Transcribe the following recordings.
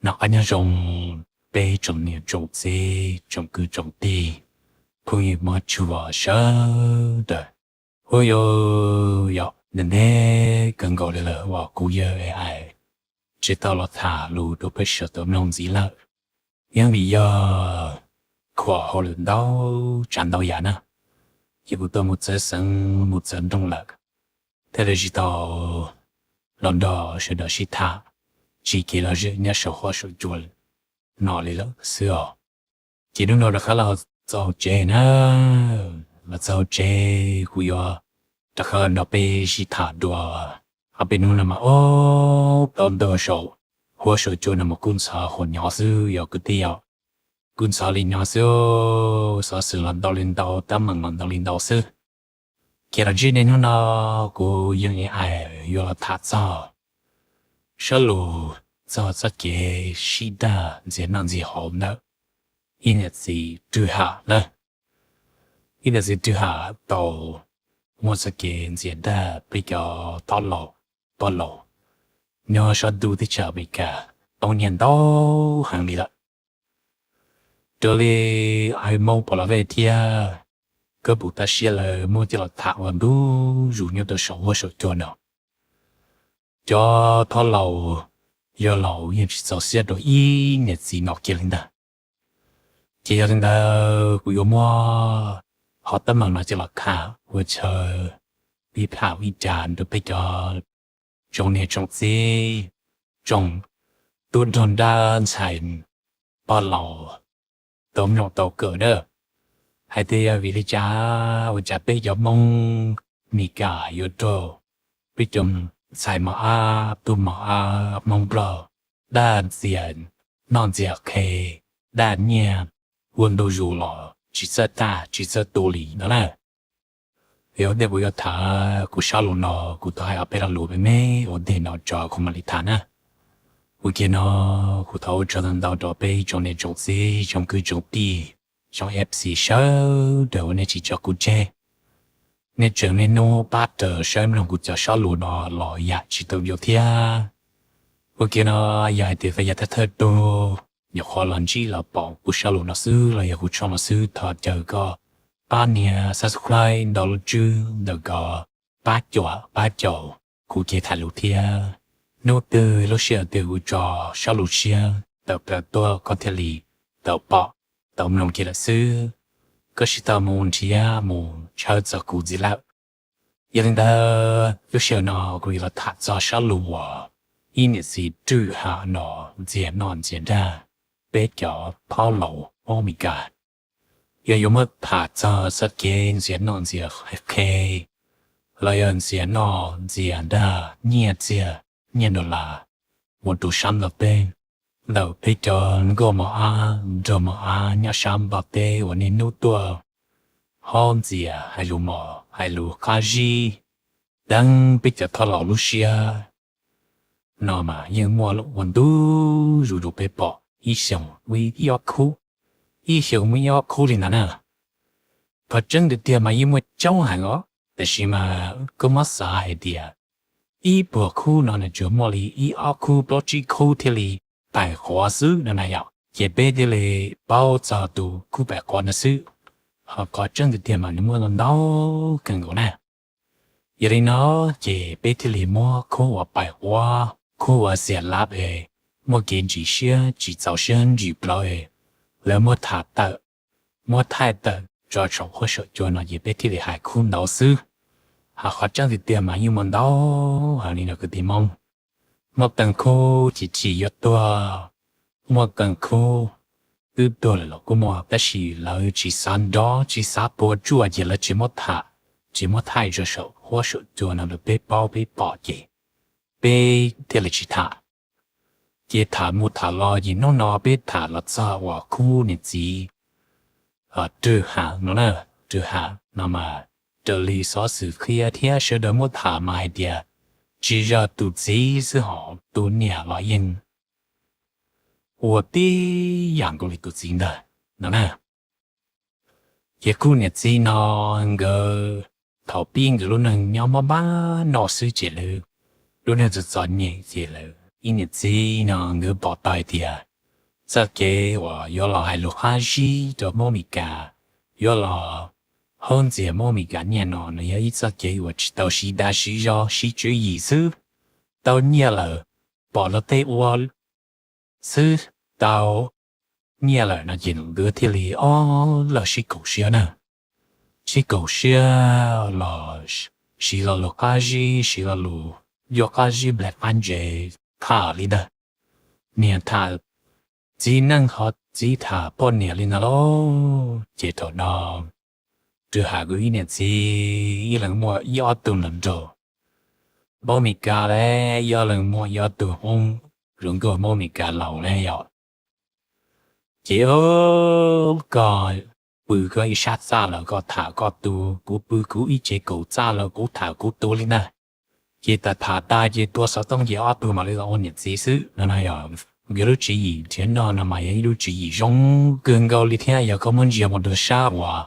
Noj qab nyob zoo peb tsoom niam tsoom txiv tsoom kwv tsoom tij, phooj ywg mog tshua sawv daws. Ua yog, yog ntev ntev kawg nkaus li lawm uas kuv yawg A I tsis tau los tham lus rau peb sawv daws mloog ntxiv lawm. Yeej vim yog khuam hauj lwm ntau tsav ntau yam na, ces kuv tau mus txawv xeev mus txawv nroog lawm, thiaj li tsis tau los nrog sawv daws sib tham, tsis kev los zem nyob saum huab saum cua no li lawm xwb os. Ces hnub no rov qab los txog tsev na, los txog tsev kuv yuav rov qab nrog peb sib tham dua. Ob peb hnub no mas ob tau ntawm saum huab saum cua no mas kub ntxhov hua nyob xwb yog kwv tij yom, kub ntxhov li nyob xwb, xov xwm los ntau li ntau, teeb meem los ntau li ntau xwb. Ces los ntsib nej hnub no kuv yeej A I yuav los tham txog sab lus txog txoj kev sib dag ntxias noj ntxias haus ntawm ib niam txiv Rwg Ham na. Ib niam txiv Rwg Ham tau muaj txoj kev ntxias dag peb cov thab laus, pog laus nyob sab ntuj teb chaws Amelikas tau niaj ntau heev li lawm. Raws li Hmoob pom los vej thiab kab pum tab siab lawv muab coj los tham ua ntu zus nyob rau saum huab saum cua no. Cov thab laus yog laus yeej tsis txaus siab rau ib niam txiv no kiag li ntag. Ces yog li ntawd kuv yuav muab qhov teeb meem no coj los tham ua chaw ib pham ib cas rau peb cov tsoom niam tsoom txiv, tsoom tub nrog nrab ntxhais pog laus tau mloog tau kawm na. Hais tias yog vim li cas ua cas peb cov Hmoob Meskas yuav raug peb cov ntxhais mos ab tub mos ab Hmoob Nplog dag ntxias noj ntxias qhe, dag nyiaj ua ntu zus los tsis txawj tag tsis txawj tu li no na. Yog ua ntej kuv yuav tham kuv sab lus no kuv thov hais ob peb lo lus me me ua ntej no tso kuv mam li tham na. Ua kiag no kuv thov ua tsaug ntau ntau rau peb tsoom niam tsoom txiv tsoom kwv tsoom tij tsoom F C sawv daws uas nej tsis tso kuv tseg, nej tseem niaj hnub pab raws saib mloog kuv cov sab lus no los yam tsis tau ncua thiab. Ua kiag no yog hais tias yog thawj thawj tug nyuam qhuav los ntsib los pom kuv sab lus no xwb los yog kuv tshooj no xwb thov caw koj pab nias subscribe ntau lub tswb ntawm ko pab cuam pab caum kuv kev tham lus thiab. Hnub twg lub sij hawm twg kuv tso sab lus tshiab tawm plaws tuaj koj thiaj li tau pom tau mloog kiag lawm xwb. Koj tsis tau mus nrhiav mus tshawb txog kuv ntxiv lawm. Yog li ntawd lub sij hawm no kuv yuav los tham txog sab lus uas ib niam txiv Rwg Ham no ntxias noj ntxias dag peb cov thab laus Hmoob Meskas. Yog yuav muab tham txog txoj kev ntxias noj ntxias qhe los yog ntxias noj ntxias dag nyiaj txiag, nyiaj dollar mus rau sab nplog teb, ntawm peb cov nkauj mos ab nraug mos ab nyob sab nplog teb uas niaj hnub tuaj haub ntxias hais lus mos hais lus qab zib deev peb cov thab laus lub siab no mas yeej muaj ua ntu zus rau peb pom ib xyoos muaj ib ob khub, ib xyoos muaj ib ob khub li ntawd na. Qhov tseeb tiag tiag mas yeej muaj coob heev os, tab sis mas koj muab xav hais tias ib puas khub no nws tsuas muaj li ib ob khub plaub tsib khub thiaj li pais quav xwb no na yom, ces peb thiaj li paub txog tus khub pais quav no xwb. Ho qhov tseeb tiag tiag mas nws muaj ntau kawg nkaus na. Yog li no ces peb thiaj li muab khub uas pais quav, khub uas xiam lav es muaj kev ntsim siab tsis txaus siab ntsim plawv es lawv muab tham tawm, muab thaij tawm tso saum huab saum cua no ces peb thiaj li hais khub ntawd xwb. Ho qhov tseeb tiag tiag mas yeej muaj ntau heev li no kwv tij Hmoob. Muaj qee khub chim chim yuav tuag, muaj qee khub twb tuag lawm los kuj muaj, tab sis lawv tsis xav nrov tsis xav puas tsuaj ces lawv tsis muab tham, tsis muab thaij tso saum huab saum cua no rau peb paub peb pom ces peb thiaj li tsis tham. Ces tham mus tham los ces hnub no peb tham los txog uas khub niam txiv Rwg Ham no na. Rwg Ham no mas raws li xov xwm qhia thiab sawv daws muab tham mas hais tias tsis yog tus txiv xwb hos tus niam los yeej ua tib yam nkaus li tus txiv ntag no na. Ces khub niam txiv no nkawd thaum pib nkawd lub neej nyob mob npab noj xwb ces lawv lub neej txom txom nyem ces lawv ib niam txiv no nkawd pom tau hais tias txoj kev uas yuav los hais lus qab zib rau Hmoob Amelikas, yuav los haub ntxias Hmoob Amelikas nyiaj no, nws yog ib txoj kev uas tsis tau siv dag siv zog, siv tswv yim xwb, tau nyiaj lawm, pom luag tej ua xwb, tau nyiaj lawm no ces nkawd thiaj li ob leeg sib koom siab na. Sib koom siab los siv lo lus qab zib, siv lo lus yuav qab zib nplaig qab ntse tham li ntawd. Niam tham txiv neej ho txiv tham poj niam li ntawd lauj. Ces thaum no Rwg Ham nkawd ib niam txiv ib leeg muaj ib ob tug hluas nraug Hmoob Amelikas, ib leeg muaj ib ob tug Hmoob, zoo nkauj Hmoob Amelikas laus na yom. Ces koj pw koj ib sab txaj los koj tham koj tus, kuv pw kuv ib ce kaum txaj los kuv tham kuv tus li ntawd. Ces tham tham tas ces tua xov tooj ces ob tug mam li los ua niam txiv xwb no na yom. Nkawd lub tswv yim nrhiav noj no mas yog ib lub tswv yim zoo kawg nkaus li thiab, yog koj muab ntsia mus rau sab uas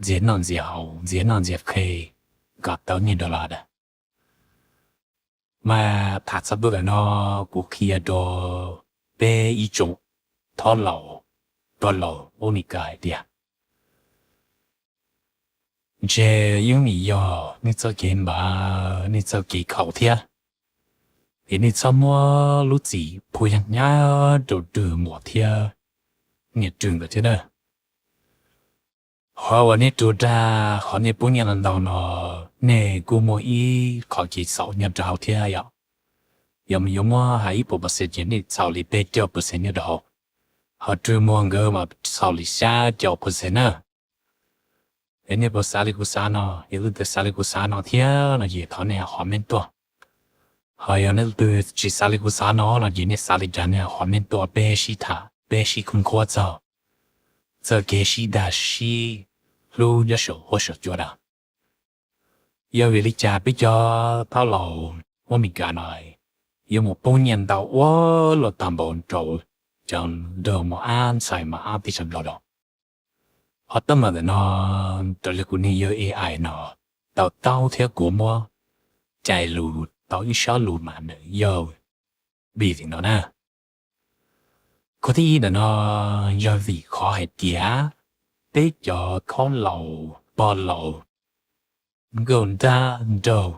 ntxias noj ntxias haus, ntxias noj ntxias qhe, kom tau nyiaj dollar ntag. Mas tham txog tuaj ntawm no, kuv qhia rau peb ib tsoom thab laus, pog laus Hmoob Amelikas hais tias ntshe yeej vim yog nej txoj kev npav, nej txoj kev khaum thiab, es nej txhob muab lub txim phu yeej nyab rau Rwg Muas thiab niam Rwg nkawd thiab na. Qhov uas nej rug dag, qhov nej poob nyiaj ntau no, nej kuj muaj ib qho kev xaus nyob rau hauv thiab yom. Yog mus yuav muab hais ib puas percent ces nej xaus li peb caug percent nyob rau hauv, ho Rwg Muas nkawd mas xaus li xya caum percent na. Es nej puas xav li kuv xav no? Yog leej twg xav li kuv xav no thiab no ces thov nej comment tuaj. Ho yog leej twg tsis xav li kuv xav no no ces nej xav li cas nej comment tuaj, peb sib tham, peb sib khoob khuab txog txoj kev sib dag sib hlub nyob saum huab saum cua na. Yog vim li cas peb cov thab laus Hmoob Amelikas no yuav mus poob nyiaj ntau ua luaj tag npaum rau cov nraug mos ab ntxhais mos ab tib tsav Nplog no? Qhov teeb meem ntawm no raws li kuv niag yawg A I no tau taub thiab kuv muab cais lus tau ib sob lus mas nws yog vim li no na. Qhov thib ib ntawm no yog vim qhov hais tias peb cov thab laus pog laus nkauj nrab nraug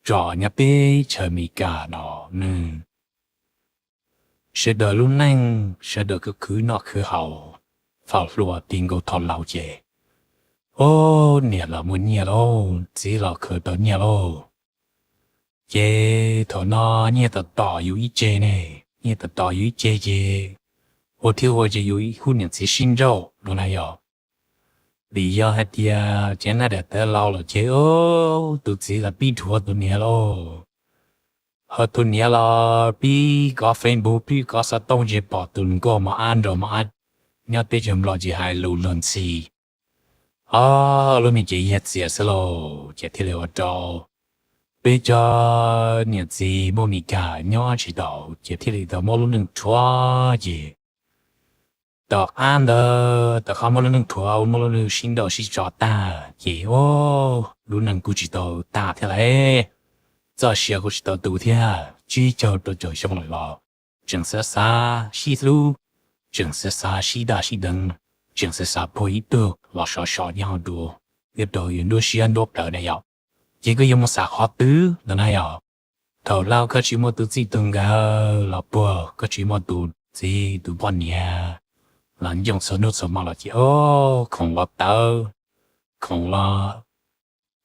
tsom nyob peb chaw Amelikas no nws sawv daws lub neej sawv daws khwv noj khwv haus, faus hluas ti nkaus thaum laus ces, o, niam los muaj nyiaj lauj, txiv los khaws tau nyiaj lauj. Ces thaum no nyiaj tom tom yus ib ce ne, nyiaj tom tom yus ib ce ces ua thiab ua ces yus ib khub niam txiv sib nrauj no na yom. Vim yog hais tias ces naj daim tawv laus lawm ces tus txiv los pib dhuav tus niam lauj, ho tus niam los pib kov Facebook pib kov xov tooj ces pom tus nkauj mos ab nraug mos ab nyob teb chaws Nplog ces hais lus luag ntxhi, o, lub me ces yag txias xwb lauj. Ces thiaj li ua rau peb cov niam txiv Hmoob Amelikas nyob tsis tau ces thiaj li tau muab lub neej rhuav ces tom qab ntawd tom qab muab lub neej rhuav, muab lub neej sib nrauj sib tso tag ces, o, lub neej kuj tsis tau tag thiab lauj, txoj sia kuj tsis tau tu thiab. Tsib caug rau caum xyoo lawm los tseem xav xav sib hlub, tseem xav xav sib dag sib deev, tseem xav xav puag ib tug los sov so nyob hauv dua, thiab rau yus nruab siab nruab plawv na yom. Ces koj yuav mus xav qhov twg no na yom? Thaum laus koj tsis muaj tus txij tus nkawm los puag, koj tsis muaj tus txiv tus poj niam los ncoo txhua hnub txhua hmo los ces, o, khoom los tawv, khoom los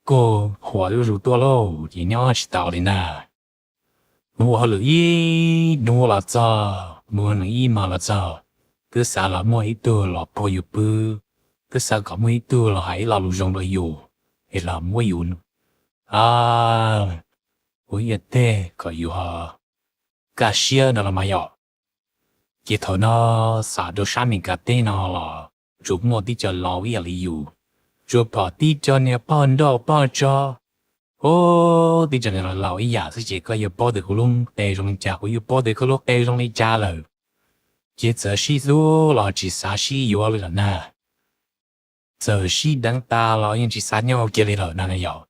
kuj huam zuj zus tuaj lauj, ces nyob tsis tau li ntag. Mus ua hauj lwm ib hnub los txog, mus nws ib hmos los txog, twb xav los muaj ib tug los puag yus pw, twb xav kom muaj ib tug los hais ib lo lus zoo rau yus, es los muab yus ua ib teg kom yus ho kaj siab no los mas yom. Ces thaum no xam rau sab Meskas teb no los tsuas muaj tib co laus ib yam li yus, tsuas pom tib co niag pog nrauj pog tso, o, tib co niag laus ib yam xwb ces koj yuav paub tias kuv lub qe zoo li cas, kuv yuav paub tias koj lub qe zoo li cas lawm. Ces txawm sib hlub los tsis xav sib yuav li lawm na, txawm sib deev tas los yeej tsis xav nyob ua ke li lawm na yom.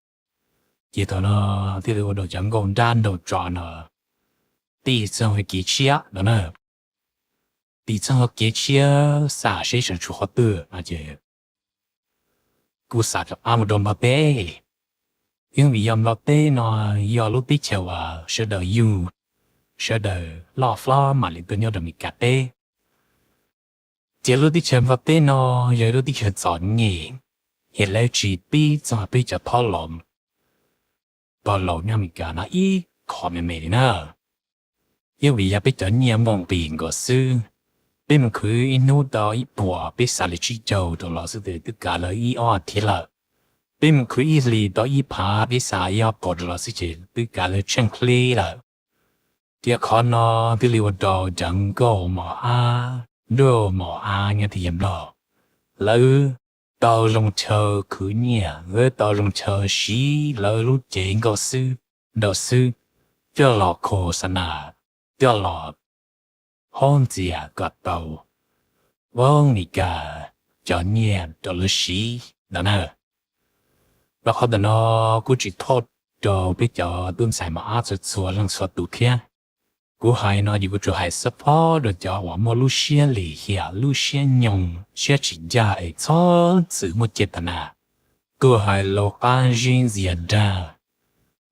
Ces thaum no thiaj li ua rau cov nkauj nrab nraug tso no tig txog kev tshiab no na. Tig txog kev tshiab xam seb sawv tsuas qhov twg no ces kuj xav rov qab mus rau Nplog teb. Yeej vim yog Nplog teb no yog lub teb chaws uas sawv daws yug, sawv daws loj hlob mam li tuaj nyob rau Meskas teb. Ces lub teb chaws Nplog teb no yog lub teb chaws txom nyem, es lawv tsis pib txog peb cov phob laus, pog laus nyob Meskas no ib qho me me li na. Yeej vim yog peb cov nyiaj muaj nqis nkaus xwb. Peb mus khwv ib hnub tau ib puas, peb xav li tsib caug rau los xwb ces twb kav lawv ib ob thiv lawm. Peb mus khwv ib hlis tau ib phav, peb xav ib ob puas rau los xwb ces twb kav lawv tsheej hli lawm. Thiab qhov no thiaj li ua rau cov nkauj mos ab, nraug mos ab nyob teb chaws Nplog, lawv tau zoo chaw khwv nyiaj, lawv tau zoo chaw siv lawv lub cev nkauj xwb, nraug xwb, coj los khos xa nas, coj los haub ntxias kom tau ua Meskas cov nyiaj rau lawv siv ntawd na. Rau qhov ntawm no kuj tsis thov rau peb cov tub ntxhais mos ab txhua txhua leej txhua tus thiab. Kuv hais no ces kuv tsuas hais xab phob rau cov uas muaj lub siab lim hiam, lub siab nyoog, siab tsis ncaj es txhob txwm muaj cev tas nas tuaj hais lus qab zib ntxias dag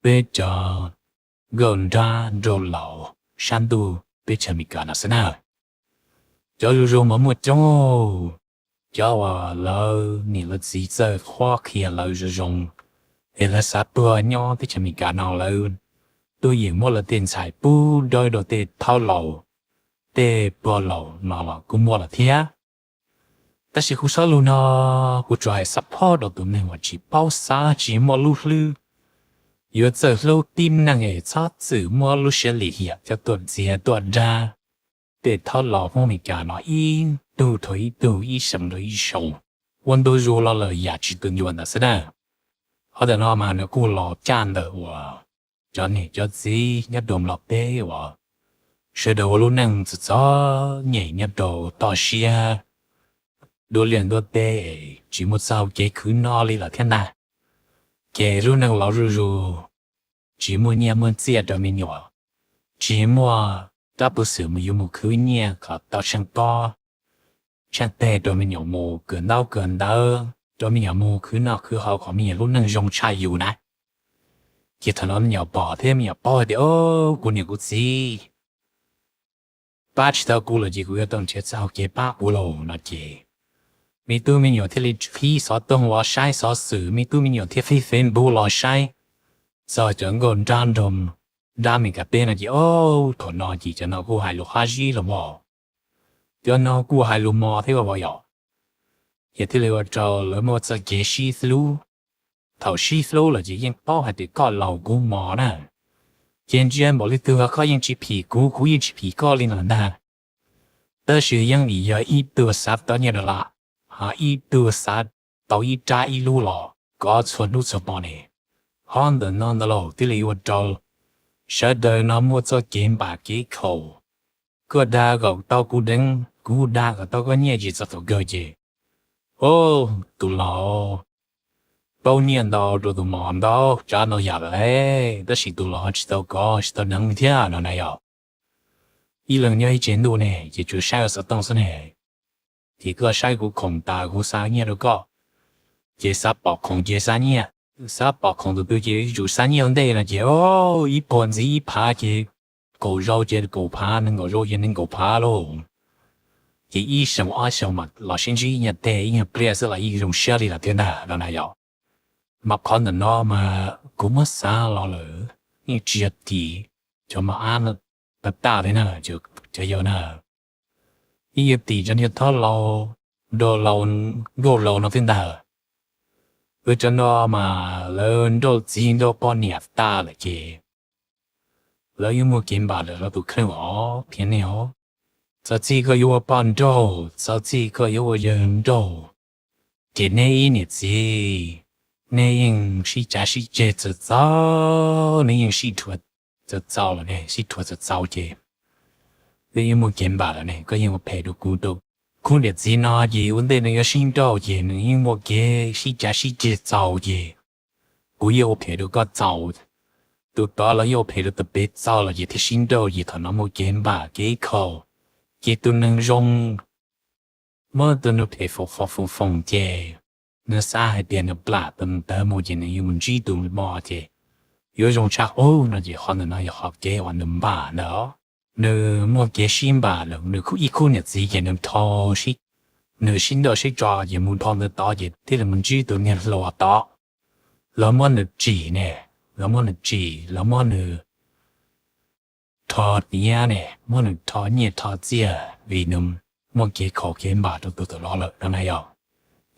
peb cov nkauj nrab nraug laus sab ntuj teb chaws Amelikas no xwb na. Cov zoo zoo mas muaj coob, cov uas lawv niam lawv txiv txawj qhuab qhia lawv zoo zoo, es lawv xav tuag nyob teb chaws Amelikas no lawv tuaj yeem muab lawv tej ntxhais pub dawb rau tej thaub laus, tej pog laus no los kuj muaj lawm thiab. Tab sis kuv xav lus no, kuv tsuas hais xab phob rau tus neeg uas tsis paub xav, tsis muaj lub hlwb yuav txawj hlub tib neeg es txhob txwm muab lub siab lim hiam coj tuaj ntxias tuaj dag tej thaub laus Hmoob Amelikas no ib tug rau ib tug, ib xyoo rau ib xyoo, ua ntu zus los lawm yam tsis tu ncua ntawd xwb na. Qhov ntawm no mas nws kuj los caj ntawm uas cov niam cov txiv nyob rau Nplog teb uas sawv daws ua lub neej txom txom nyem nyob rau toj siab, ntuj liaj ntuj teb, tsis muaj txoj hau kev khwv noj li lawm thiab ntag. Ces lub neej los zuj zus, tsis muaj nyiaj muaj txiaj rau me nyuam, tsis muaj rab pw xwm mus yuav mus khwv nyiaj kom tau tsheej pob tsheej teg rau me nyuam mus kawm ntaub kawm ntawv, rau me nyuam mus khwv noj khwv haus kom me nyuam lub neej zoo tshaj yus na. Ces thaum no me nyuam pom thiab me nyuam paub hais tias, o, kuv niam kuv txiv pab tsis tau kuv lawm ces kuv yuav tau nrhiav txoj hau kev pab kuv lauj no ces me tub me nyuam thiaj li qhib xov tooj los saib xov xwm, me tub me nyuam thiaj qhib Facebook los saib txog cov nkauj nrab nraug nrab Amelikas teb no ces, o, thaum no ces cov no kuj hais lus qab zib los mos, cov no kuj hais lus mos thiab os yom. Ces thiaj li ua rau lawv muaj txoj kev sib hlub. Thaum sib hlub lawm ces yeej paub hais tias koj laus kuv mos na, ces ntsia npaum li twg koj yeej tsis phim kuv, kuv yeej tsis phim koj li no ntag. Tab sis yeej vim yog ib tug xav tau nyiaj rau lawm, ho ib tug xav tau ib rab ib lub los kov txhua hnub txhua hmo ne. Qhov ntawm no ntawd los thiaj li ua rau sawv daws no muaj txoj kev npam kev khaum, koj dag kom tau kuv deev, kuv dag kom tau koj nyiaj ces txog thaum kawg ces, o, tus laus paub nyiaj ntau rau tus mos ntau tsav ntau yam lawm, tab sis tus laus tsis tau kov tsis tau deev li thiab no na yom. Ib leeg nyob ib tsev ntuj ne ces tsuas saib ua xov tooj xwb ne, ces koj saib kuv khoom tas kuv xa nyiaj rau koj, ces xav pom khoom ces xa nyiaj, xav pom khoom tus twg ces yuav tsum xa nyiaj ua ntej no ces, o, ib puag ntxiv ib phav ces kaum zaus ces kaum phav, nees nkaum zaus ces nees nkaum phav lauj. Ces ib xyoos ob xyoos mas los sib ntsib ib nyuag teg ib nyuag pliag xwb los yeej zoo siab li lawm thiab ntag no na yom. Mas qhov ntawm no mas kuv muab xav los lawm yeej tsis yog tim cov mos ab no tag tag li na, cov yau na, yeej yog tim cov niag thaub laus, nraug laus, nkauj laus no thiab ntag. Wb cov no mas lawv nrauj txiv nrauj poj niam tag lawm ces lawv yeej muaj kev npam lawm lawv tus kheej os, qhia nej os. Txawm txij koj yuav ua poj nrauj, txawm txij koj yuav ua yawg nrauj, ces neb ib niam txiv, neb yeej sib cav sib ceg txawv txaus, neb yeej sib dhuav txawv txaus lawm ne, sib dhuav txawv txaus ces neb yeej muaj kev npam lawm ne, koj yeej ua phem rau kuv rau khub niam txiv no ces ua ntej nws yuav sib nrauj ces nws yeej muaj kev sib cav sib ceg txaus ces kuv yeej ua phem rau koj txaus, tus tod los yeej ua phem rau tus pem txog los ces thiaj sib nrauj, ces thaum no muaj kev npam kev khaum, ces tus neeg zoo muab tus neeg phem foom foom foom foom ces nws xav hais tias nws plam tus neeg tawv mus ces nws yuav mus ntsib tus hmo ces yuav zoo tshaj qub no ces qhov ntawm no yog qhov kev uas nws npam ntawd. Nws muaj kev sib npam lawm, nws khub ib khub niam txiv ces nws rho, nws sib nrauj sib tso ces mus dhau ntawd tod ces thiaj li mus ntsib tus niag hluas tod. Lawv muab nws tsim ne, lawv muab nws tsim, lawv muab nws rho tiav ne, muab nws rho nyiaj rho txiaj vim nws muaj kev khaum kev npam rau tus tod los lawm no na yog.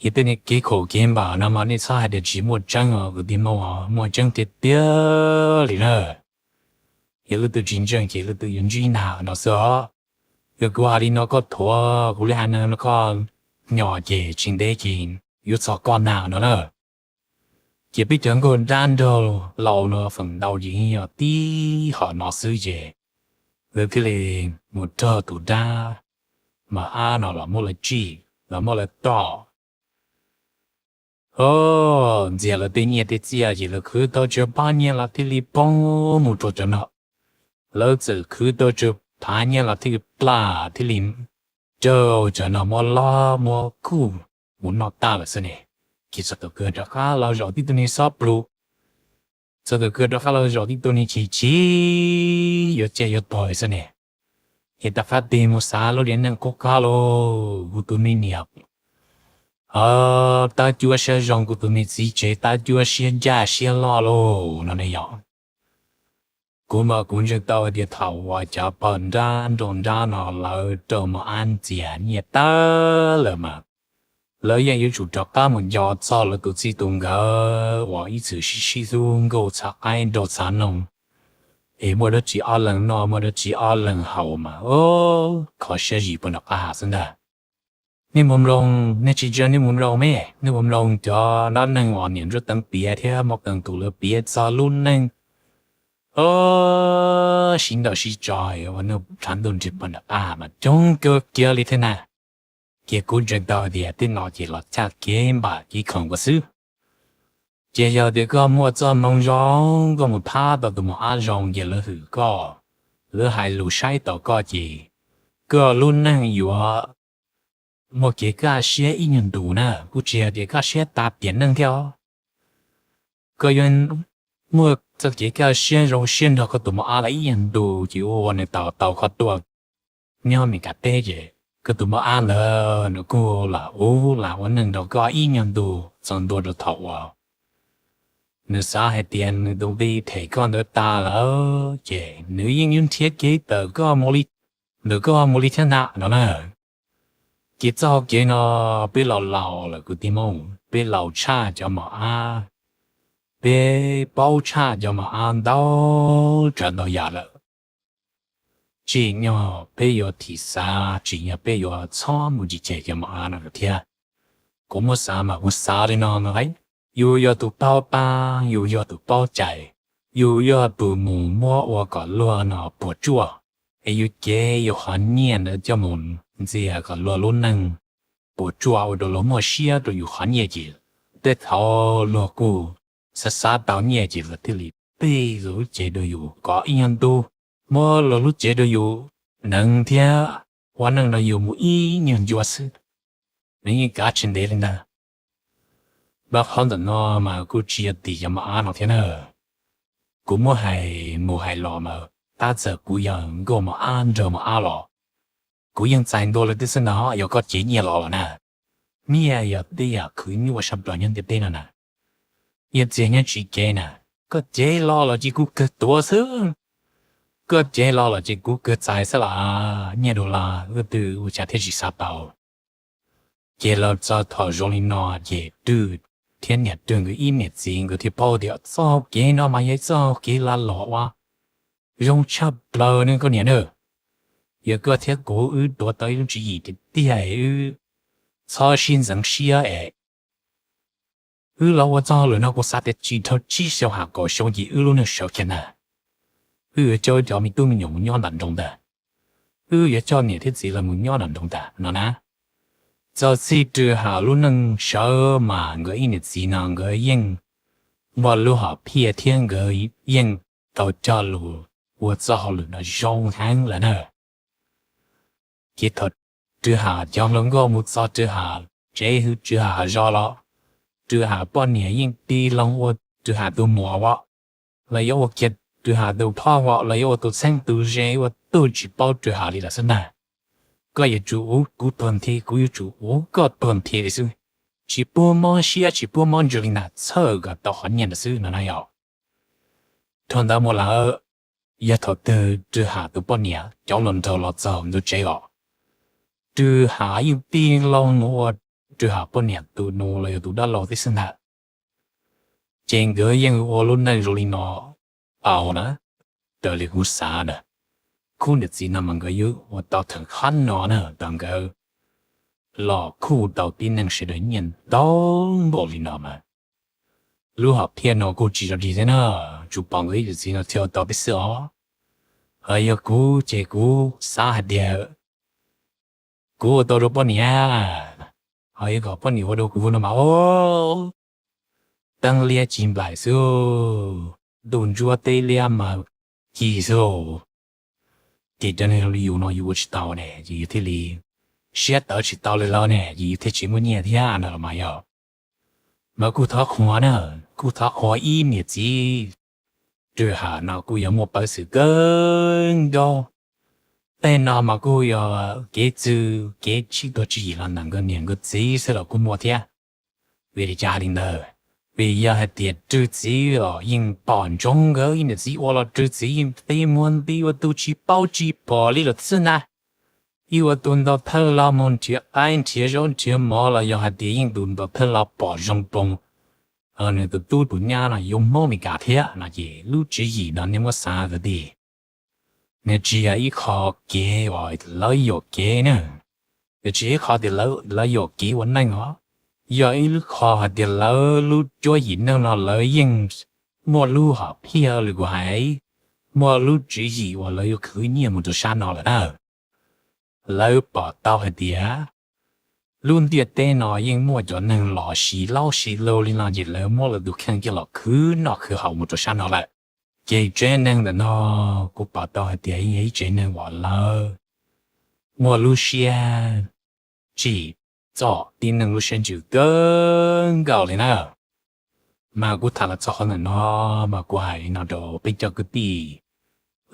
Ces tej niag kev khaum kev npam no mas nej txhob hais tias tsis muaj tseeb os kwv tij Hmoob, muaj tseeb tiag tiag li na. Yog leej twg tsis ntseeg ces leej twg yuav ntsib nag no xwb os. Yog kuv hais li no koj thuam kuv li hais no no koj nyom ces tsis ntev ces yuav txog koj nag no na. Ces peb cov nkauj dab nraug laus no feem ntau ces yeej yog tib hom no xwb ces lawv thiaj li mus raug tus dab mos ab no los muab lawv tsim los muab lawv tom. O, ntxias lawv tej nyiaj tej txiaj ces lawv khwv tau tsawg pab nyiaj los thiaj li poob mus rau cov no. Lawv txawm khwv tau tsawg phav nyiaj los thiaj li plam thiaj li raug cov no muab lob muab kuj mus noj tag lawm xwb ne. Ces txog thaum kawg rov qab los zaum tib tug niag xob plhu, txog thaum kawg rov qab los zaum tib tug niag chim chim yuav ciaj yuav tuag xwb ne. Ces rov qab tig mus xav lub liaj neej qub qab lauj, kuv tus me niam tab cuab siab zoo, kuv tus me txiv tsev tab cuab siab ncaj siab loj lauj no ne yog. Kuv mas kuv ntseeg tau tias thaum uas cov pog nrab nraug nrab no lawv raug mos ab ntxias nyiaj tag lawm mas lawv yeej yuav tsum rov qab mus nco txog lawv tus txij tus nkawm uas ib txwm sib sib hlub nkauj txhav qaib nraug txhav noog, es muaj dab tsi ob leeg noj muaj dab tsi ob leeg haus mas kho siab zis puag nram qab hav xwb ntag. Nej mus mloog, nej tsis ntseeg nej mus mloog me, nej mus mloog cov dab neeg uas niam Ntsuab Teev piav thiab Muaj Qee Tus lawv piav txog lub neej sib nrauj sib tso ua neej tshav ntuj nrig puag nram qab hav mas coob kawg kiag li thiab na. Ces kuv ntseeg tau tias tej no ces los txhaj kev npam kev khaum nkaus xwb. Ces yog tias koj muaj txoj hmoo zoo, koj mus thab tau tus mos ab zoo ces lawv hwm koj, lawv hais lus saib taus koj ces koj lub neej yuav muaj kev kaj siab ib nyuag ntus na, kuj tsis yog tias kaj siab tas tiam neej thiab os. Koj yuav muaj txoj kev kaj siab zoo siab nrog koj tus mos ab lawm ib nyuag ntus ces ua ua nws tau tau koj tuaj nyob Meskas teb ces koj tus mos ab ntawd nws kuj lam ub lam ua neej nrog koj ib nyuag ntus txog ntua rau thaum uas nws xav hais tias nws tus nqi them koj ntawd tas lawm ces nws yeej yuav nrhiav kev tawm koj mus li, ntawm koj mus li thiab ntag no na. Ces txoj hau kev no peb laus laus lawm kwv tij Hmoob, peb laus tshaj cov mos ab, peb paub tshaj cov mos ab ntau tsav ntau yam lawm. Tsim nyog peb yuav thim xav, tsim nyog peb yuav txhob mus cem cem cov mos ab no lawm thiab. Kuv muab xav mas kuv xav li no no, yus yog tus paub tab, yus yog tus paub cais, yus yog tus mus muab ua kom luag no puas tsuaj, es yus cev yus qhov nyiaj ntawd coj mus ntxias kom luag lub neej puas tsuaj ua rau luag muaj siab rau yus qhov nyiaj ces tej thaum luag kuj xav xav tau nyiaj ces luag thiaj li pib luag lub cev rau yus kom ib nyuag ntu, muab luag lub cev rau yus neev thiab ua neej rau yus mus ib nyuag ncua xwb. Nws yeej kav tsis ntev li ntag. Npaj qhov ntawm no mas kuj tsis yog tim cov mos ab no thiab na. Kuv muab hais mus hais los mas tab txawm kuv yog nkauj mos ab nraug mos ab los kuv yeej txais ntua lawv twb xwb ntag. Yog koj cev nyiaj los los na, nyiaj yog tej yam khwv nyuaj sab plaws nyob ntiaj teb no na. Yog txiag nyob tsis cev na, koj cev los los ces kuv kawg tuav xwb. Koj cev los los ces kuv kawg txais xwb las, nyiaj dollar leej twg ua cas thiaj tsis xav tau. Ces los txog thaum zoo li no ces Rwg thiab niam Rwg nkawd ib niam txiv nkawd thiaj paub tias txoj hau kev no mas yog ib txoj hau kev lag luam ua zoo tshaj plaws ne koj niam na. Yog koj thiab kuv wb tuav tau ib lub tswv yim tiag tiag es wb txhob sib ntxeev siab es wb los ua txog lawm no kuv xav tias tsis dhau tsib xyoo ha kaum xyoo ces wb lub neej sawv kiag ntag. Wb yuav coj wb cov me tub me nyuam mus nyob nram nroog ntag. Wb yuav coj niam thiab txiv los mus nyob nram nroog ntag no na. Txog txij Rwg Hawm lub neej sawv mas nkawd ib niam txiv no nkawd yeej muaj lub hom phiaj thiab nkawd yeej tau cog lus ua txoj hauj lwm no zoo heev lawm na. Ces thaum Rwg Ham cov hluas nkauj mus txog Rwg Ham tsev, Rwg Ham zos los, Rwg Ham poj niam yeej tig loo ua Rwg Ham tus muam vos, los yuav ua kiag Rwg Ham tus phauj vos, los yuav ua tus txheeb tus ze, ua tug tsis paub Rwg Ham li lawm xwb ntag. Koj yuav tsum ua kuv tuag nthi, kuv yuav tsum ua koj tuag nthi li xwb. Tsis pub mob siab tsis pub mob ntsws li ntag, txhawj kom tau qhov nyiaj ntawd xwb no na yog. Dhau ntawd mus lawm, yog thaum twg Rwg Ham tus poj niam cov hluas nraug los txog ntug tsev os, Rwg Ham yeej tig loo ua Rwg Ham poj niam tus nus los yog tus dab laug tib xwb ntag. Ces nkawd yeej ua lub neej zoo li no tau na, raws li kuv xav na. Khub niam txiv no mas nkawd yuav ua tau theem qhab no na, tau nkawd los khuj tau tib neeg sawv daws nyiaj ntau npaum li no mas. Lub hom phiaj no kuj tsis zoo dig thiab na, tsuas pom nkawd ib niam txiv no thiaj ua tau tib xwb os. Ho yog kuv ces kuv xav hais tias kuv ua tau rau poj niam, ho yog kom poj niam ua rau kuv no mas teeb liab ci nplaim xwb, ntuj ntsuab teb liab mas ci xwb. Ces cov neeg li yus no yus ua tsis tau ne, ces yus thiaj li siab tawv tsis tau li lawm ne, ces yus thiaj tsis muaj nyiaj thiab no los mas yog. Mas kuj thov qhuas na, kuj thov qhuas ib niam txiv Rwg Ham no kuj yog muaj peev xwm kawg nkaus. Tej no mas kuj yog kev txwj kev sib tuav tswv yim los ntawm nkawd niam nkawd txiv xwb los kuj muaj thiab. Vim li cas li ntawd? Vim yog hais tias Rwg txiv los yeej pom ntsoov nkawd ib niam txiv ua los Rwg txiv yeej qi muag nti ua tus tsis paub tsis pom li lawm xwb ntag. Ib ua tus ntaus thawj los mus nrhiav qaib nrhiav zaub nrhiav mov los yog hais tias yeej tus ntaus thawj los pom zoo poo nws tus tub tus nyab no yuav Hmoob Mes Kas thiab no ces lub tswv yim no nej muab xav kwv tij, nws tsis yog ib qho kev uas lawv yuam kev na, nws tsis yog ib qho tias lawv yuam kev ua neej os, yog ib lub qho hais tias lawv lub cuab yim neej no lawv yeej muaj lub hom phiaj li kuv hais, muaj lub tswv yim uas lawv yuav khwv nyiaj mus rau sab no lawm na. Lawv pom tau hais tias lub ntiaj teb no yeej muaj cov neeg los sib laub sib lug li no ces lawv muab lawv tus kheej coj los khwv noj khwv haus mus rau sab no lawm. Ces tsev neeg ntawm no kuv pom tau hais tias yeej yog ib tsev neeg uas lawv muaj lub siab tsim txom tib neeg lub siab ntsws kawg nkaus li na. Mas kuv tham los txog qhov ntawm no, mas kuv hais li no rau peb cov kwv tij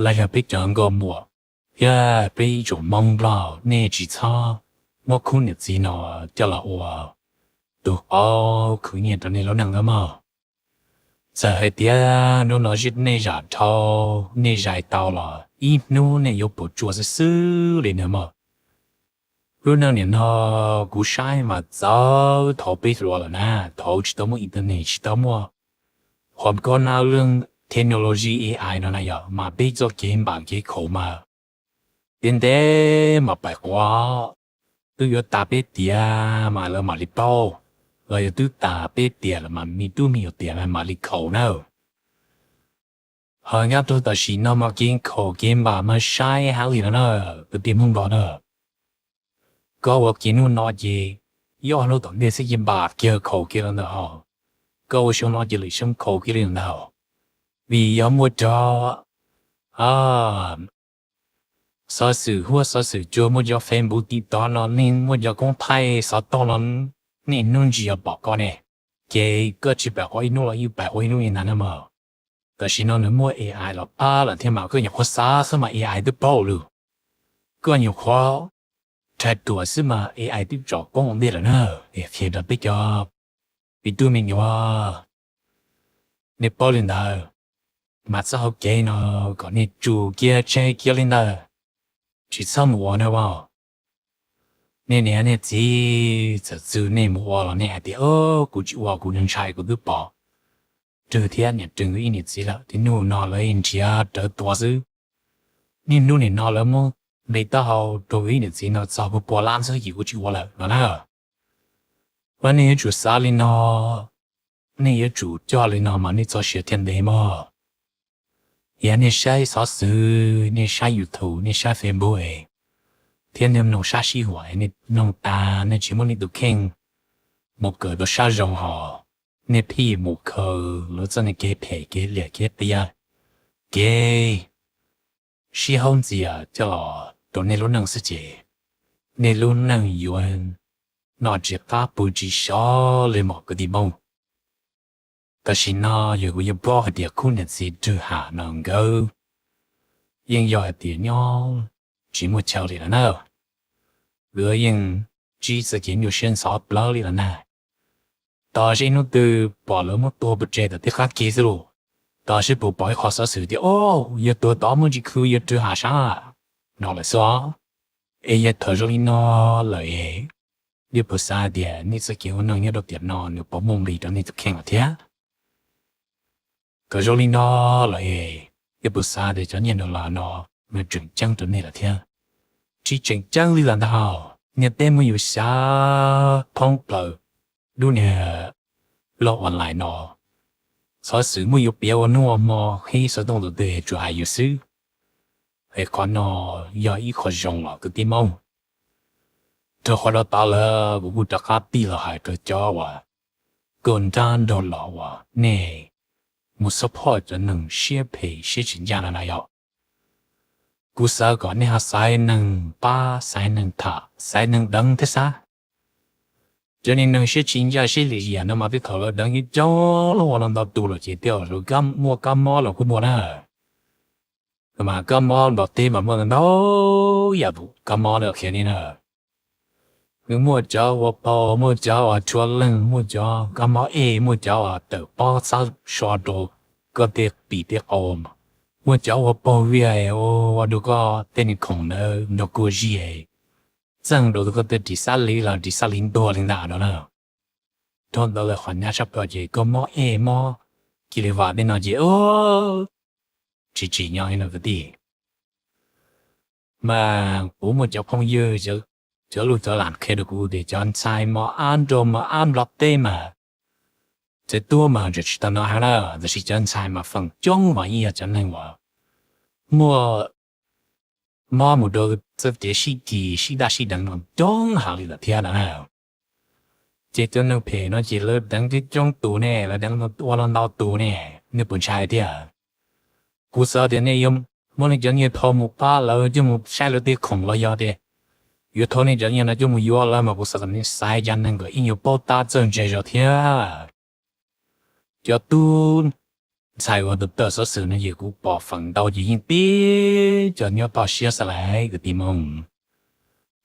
los yog peb cov nkauj muam thiab peb ib tsoom Hmoob Nplog, nej tsis txhob muab khub niam txiv no coj los ua tus qauv khwv nyiaj rau nej lub neej nawb mog. Txawm hais tias hnub no nej zam dhau, nej zais tau los ib hnub nej yuav puas tsuaj xwb xwb li nawb mog. Lub neej nim no kuv saib mas txawv thaum peb hluas lawm na, thaum tsis tau muaj internet tsis tau muaj qhov koj na lub technology A I no na yog mas peb txoj kev npam kev khaum mas ntev ntev mas pais quav, twb yuav tas peb tiam mas lawv mam li paub, los yog twb tas peb tiam lawm mas me tub me nyuam tiam mas mam li khaum na. Ho nyob rau tam sim no mas kev khaum kev npam mas sai heev li no na, kwv tij Hmoob Nplog na. Koj ua kev hnub no ces ib ob hnub tom ntej xwb ces npam kiag khaum kiag los ntawd hos. Koj ua xyoo no ces lwm xyoo khaum kiag li ntawd hos. Vim yog muaj cov xov xwm huab xov xwm cua, muaj cov Facebook TikTok no, nej muaj cov koob thaij xov tooj no, niaj hnub ntsis yog pom koj ne. Ces koj tsis pais quav ib hnub los yeej pais quav ib hnub li ntag na mog. Tam sim no nws muaj A I los pab lawm thiab mas koj nyuam qhuav xav xwb mas A I twb paub lawm. Koj nyuam qhuav rhais ruam xwb mas A I twb tsom koob ua ntej lawm na. Es qhia rau peb cov me tub me nyuam, nej paub li ntawd, mas txoj hau kev no kom nej tsum kiag tseg kiag li ntawd, tsis txhob mus ua na mog. Nej niam nej txiv txawm txwv nej mus ua los nej hais tias, kuv tsis ua, kuv ntshai, kuv twb pom Rwg thiab niam Rwg nkawd ib niam txiv lawm, tib hnub no lawv nrhiav rawv tua xwb. Niaj hnub nim no lawv muab nqi taub hau rau ib niam txiv no txog pua pua lab xwb ces kuv tsis ua lawm no na. Mas nej yuav tsum xav li no, nej yuav tsum coj li no mas nej txoj sia thiaj ntev mog. Yog nej saib xov xwm, nej saib YouTube, nej saib Facebook thiab nej mloog sab sij huam, nej mloog tas nej tsis muab nej tus kheej mus kawm rau sab zoo hos, nej pheej mus khaws lawv txoj kev phem kev liam kev qias, kev sib haub ntxias coj los rau nej lub neej xwb ces nej lub neej yuav noj tsis qab pw tsis sov li mog kwv tij Hmoob. Tam sim no yog kuv yeej paub hais tias khub niam txiv Rwg Ham no nkawd yeej yog hais tias nyob tsis muaj chaw li lawm na. Nkawd yeej ntsib txoj kev nyuaj siab ntxhov plawv li lawm na. Tos seb hnub twg pom lawv muab tua pov tseg tom tej qab ke xwb los, tos seb puas pom ib qho xov xwm tias, o, yog tua tod muaj ntsis khw yog Rwg Ham sab no lawm xwb os. Es yog thaum zoo li no lawm es, nej puas xav tias nej txoj kev ua neej nyob rau tiam no nws puas muaj nqis rau nej tus kheej lawm thiab? Thaum zoo li no lawm es, nej puas xav tias cov nyiaj dollar no nws tseem ceeb rau nej lawm thiab? Tsis tseem ceeb li lawm ntag. Niaj teb muab yus xyav thoob plaws lub niag loj online no, xov xwm muab yus piav ua hnub ua hmo, ib xov tooj tus twg tsuas hais yus xwb. Es qhov no yog ib qho zoo los kwv tij Hmoob. Rau qhov rau tod lawm kuv kuj rov qab tig los hais rau cov uas nkauj nrab nraug los uas nej mus support cov neeg siab phem siab tsis ncaj no na yog, kuv xav kom nej ho xaiv neeg pab, xaiv neeg tham, xaiv neeg deev thiab xav. Cov niag neeg siab tsis ncaj siab lim hiam no mas tej thaum lawv deev coob coob los ua los ntau tus lawm ces tej zaum muaj kab mob los kuj muaj na. Mas kab mob npaum teb mas muaj ntau yam kab mob na, qhia nej na. Nws muaj cov ua paug, muaj cov ua tshua leeg, muaj cov kab mob ej, muaj cov ua tawm pob txhab so rau koj tej pim tej qau, muaj cov ua paug viag ua rau koj tej niag khoom ntawd nrog kua zig, txeeg rau koj tej ris xab liv los ris xab liv ntuag li ntawd no na. Dhau ntawd lawm qhov nyab sab plawv ces koj mob ej mob cia li vam tej no ces tsis tsim nyog li no kwv tij. Mas kuv muaj cov phooj ywg, cov luj cov lam qhia rau kuv tias cov ntxhais mos ab nrog mos ab nplog teb mas txawm tuab mas tseem tsis tau no heev na, tab sis cov ntxhais mas feem coob mas yeej yog cov neeg uas muaj mob mus rau txoj kev sib kis sib daj sib deev no coob heev li lawm thiab na. Ces cov neeg phem no ces lawv deev coob coob tus ne, lawv deev ua los ntau tus ne, nej puas ntshai thiab? Kuv xav tias nej yuav muab nej cov nyiaj thau mus pab lawv coj mus saib lawv tej khoom los yog tias yuav thau nej cov nyiaj no coj mus yuav lawv mas kuv xav kom nej xaiv cov neeg kom ib nyuag paub tab txawj ntse zog thiab. Cov tub ntxhais uas tawm tawm xov xwm no ces kuv pom feem ntau ces yeej tib cov nyob toj siab xwb lauj kwv tij Hmoob.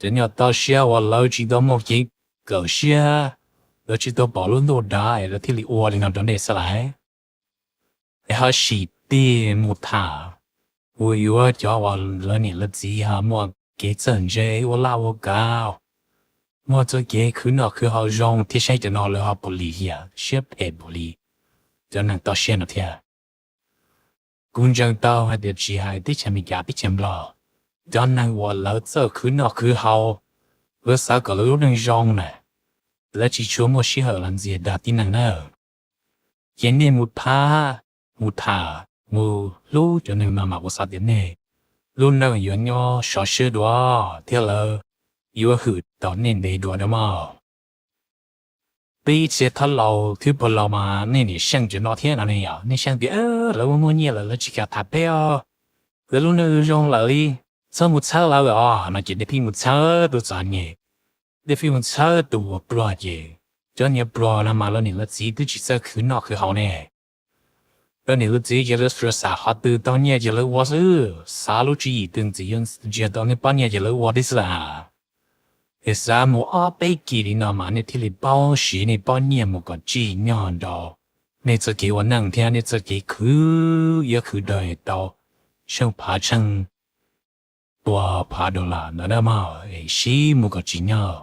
Cov nyob toj siab uas lawv tsis tau muaj kev kawm siab, lawv tsis tau pom lub ntuj dav es lawv thiaj li ua li no rau nej xwb lauj. Es ho sim tig mus tham, mus yuav cov uas lawv niam lawv txiv ho muaj kev txawj ntse ua laj ua kav, muaj txoj kev khwv noj khwv haus zoo thiab saib cov no lawv ho puas lim hiam siab phem npaum li cov neeg toj siab no thiab. Kuv ntseeg tau hais tias tsis hais teb chaws Amelikas teb chaws Nplog, cov neeg uas lawv txawj khwv noj khwv haus, lawv xav kom lawv lub neej zoo na, lawv tsis tshua muaj sij hawm los ntxias dag tib neeg na. Ces nej mus tham, mus tham, mus hlub cov neeg no mas kuv xav tias nej lub neej yuav nyob sov siab dua thiab lawv yuav hwm tau nej ntev dua na mog. Peb ib txhia thab laus khwb pog laus mas nej niam xyeej cov no thiab no ne yom, nej xyeej tias lawv muaj muaj nyiaj lawm lawv tsis kam tham peb os, lawv lub neej zoo lawm li, txhob mus txhawb lawv os no ces nej pheej mus txhawb tus txom nyem, nej pheej mus txhawb tus uas pluag ces cov niag pluag no mas lawv niam lawv txiv twb tsis txawj khwv noj khwv haus ne. Lawv niam lawv txiv ces lawv suav xam qhov twg tau nyiaj ces lawv ua xwb, xav lub tswv yim twg ntxiv yuav nrhiav tau nej pob nyiaj ces lawv ua tib xwb lawm. Es xav mus ob peb kis li no mas nej thiaj li paub siv nej pob nyiaj mus kom tsim nyog rau nej txoj kev ua neej thiab nej txoj kev khwv yuav khwv daws tau tsheej phav tsheej pua phav dollar ntawd na mog, es siv mus kom tsim nyog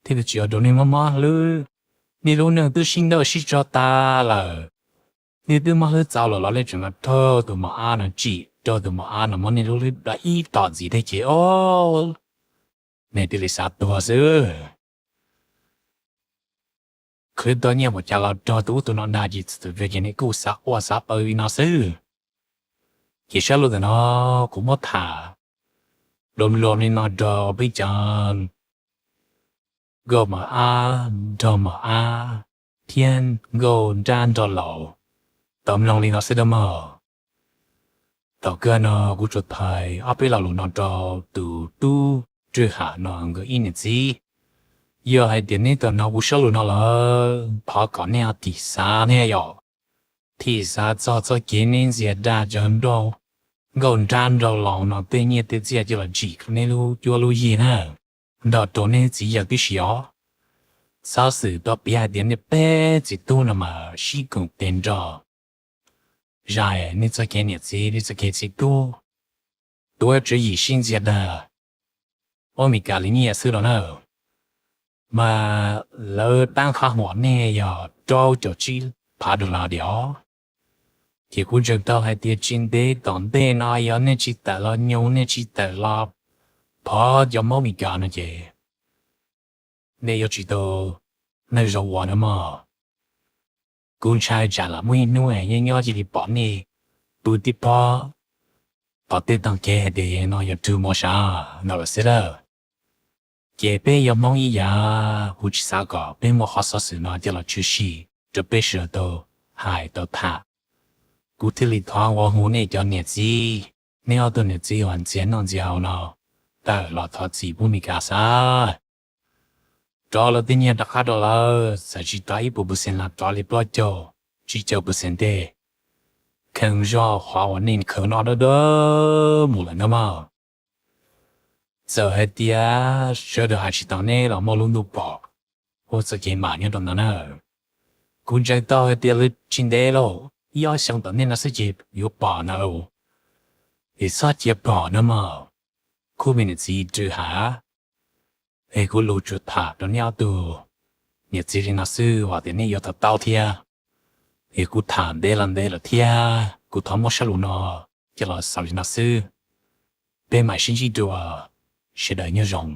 thiaj li tsis ua rau nej mob mob hlwb. Nej lub neej twb sib nrauj sib tso tas lawm, nej twb mob hlwb txaus lawm los nej tseem los raug tus mos ab no tsim, raug tus mos ab no muab nej lub hlwb da ib tom ntxiv thiab ces o, nej thiaj li xav tuag xwb. Khwv tau nyiaj mus cas los raug tus ub tus no dag ces txhua tus ces nej kuj xav quaj xav paw li no xwb. Ces sab lub ntawm no kuv muab tham lom lom li no rau peb cov nkauj mos ab, nraug mos ab thiab nkauj nrab nraug laus tau mloog li no xwb dab mog. Tom kawg no kuv tsuas thaij ob peb lo lus no rau tus tub Rwj Ham no nkawd ib niam txiv. Yog hais tias neb tau hnov kuv zaj lus no lawm, thov kom nej ho thim xav thiab yom. Thim xav txog txoj kev neb ntxias dag cov nrauj nkauj nrab nraug laus no tej nyiaj tej txiaj coj los tsim rau neb lub cuab lub yig na. Nrog rau neb txiv yawg tib si os. Xov xwm tau piav hais tias nej peb txiv tub no mas sib koom tes nrog zais nej txoj kev niam txiv, nej txoj kev txiv tub, tuav tswv yim sib ntxias dag, ua Mes Kas li nyiaj xwb los na. Mas lawv tab qhov huam nej yog rau caum tsib phav dollar diam. Ces kuv ntseeg tau hais tias tsis ntev tom ntej no yog nej tsis tawm los nyoog, nej tsis tawm los phov cov Hmoob Mes Kas no ces nej yuav tsis tau neej zoo ua na mog. Kuv ntshai tsam lam muaj ib hnub nyob nyob cia li pom nej pw tib pob tom tej tog kev hais tias no yog rwg mos sav no lawm xwb lawm. Ces peb yog Hmoob ib yam, kuv tsis xav kom peb muab qhov xov xwm no coj los tshwm sim rau peb sawv daws tau hais tau tham. Kuv thiaj li thov ua hu nej cov niam txiv, neb ob tug niam txiv uas ntxias noj ntxias haus no, tawm los thov txim pub Mes Kas xwb. Rov lawv tej nyiaj rov qab rau lawv, txawm tsis rov ib puas percent los rov li plaub caug tsib caug percent tej, kheev zog qhov uas nej khaws noj dawb dawb mus lawm na mog. Txawm hais tias sawv daws hais tsis tau neb los muaj lub ntuj pom, ua txoj kev mam nyob rau ntawd na. Kuv ntseeg tau hais tias lawv tsis ntev lauj, ib ob xyoo tom ntej no xwb ces yuav pom na. Es txhob cia pom na mog, khub me niam txiv Rwj Ham. Es kuv lus tsuas tham rau neb ob tug niam txiv li no xwb, vam tias neb yuav to taub thiab. Es kuv tham ntev los ntev lawm thiab, kuv thov muab zaj lus no coj los xaus li no xwb. Peb mam sib ntsib dua, sawv daws nyob zoo.